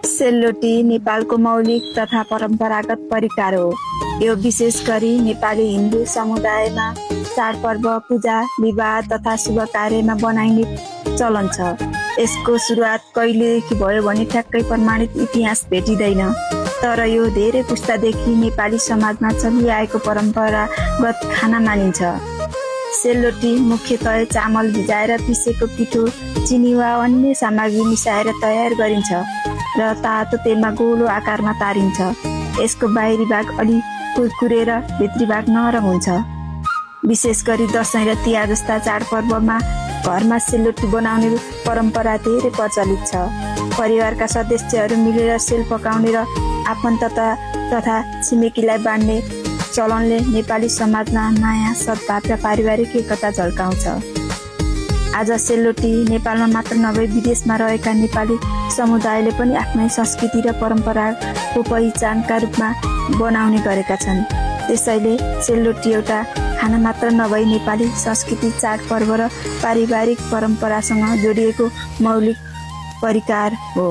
सेलरोटी नेपालको मौलिक तथा परम्परागत परिकार हो। यो विशेष गरी नेपाली हिन्दू समुदायमा चाडपर्व, पूजा, विवाह तथा शुभ कार्यमा बनाइने चलन छ। यसको सुरुवात कहिलेदेखि भयो भने ठ्याक्कै प्रमाणित इतिहास भेटिँदैन, तर यो धेरै पुस्तादेखि नेपाली समाजमा चलिआएको परम्परागत खाना मानिन्छ। सेलरोटी मुख्यतया चामल भिजाएर पिसेको पिठो, चिनी वा अन्य सामग्री मिसाएर तयार गरिन्छ र तातो तेलमा गोलो आकारमा तारिन्छ। यसको बाहिरी भाग अलि कुरकुरे र भित्री भाग नरम हुन्छ। विशेष गरी दसैँ र तिहार जस्ता चाडपर्वमा घरमा सेलरोटी बनाउने परम्परा धेरै प्रचलित छ। परिवारका सदस्यहरू मिलेर सेल पकाउने र आफन्त तथा छिमेकीलाई बाँड्ने चलनले नेपाली समाजमा माया, सद्भाव र पारिवारिक एकता झल्काउँछ। आज सेलरोटी नेपालमा मात्र नभई विदेशमा रहेका नेपाली समुदायले पनि आफ्नै संस्कृति र परम्पराको पहिचानका रूपमा बनाउने गरेका छन्। त्यसैले सेलरोटी एउटा खाना मात्र नभई नेपाली संस्कृति, चाडपर्व र पारिवारिक परम्परासँग जोडिएको मौलिक परिकार हो।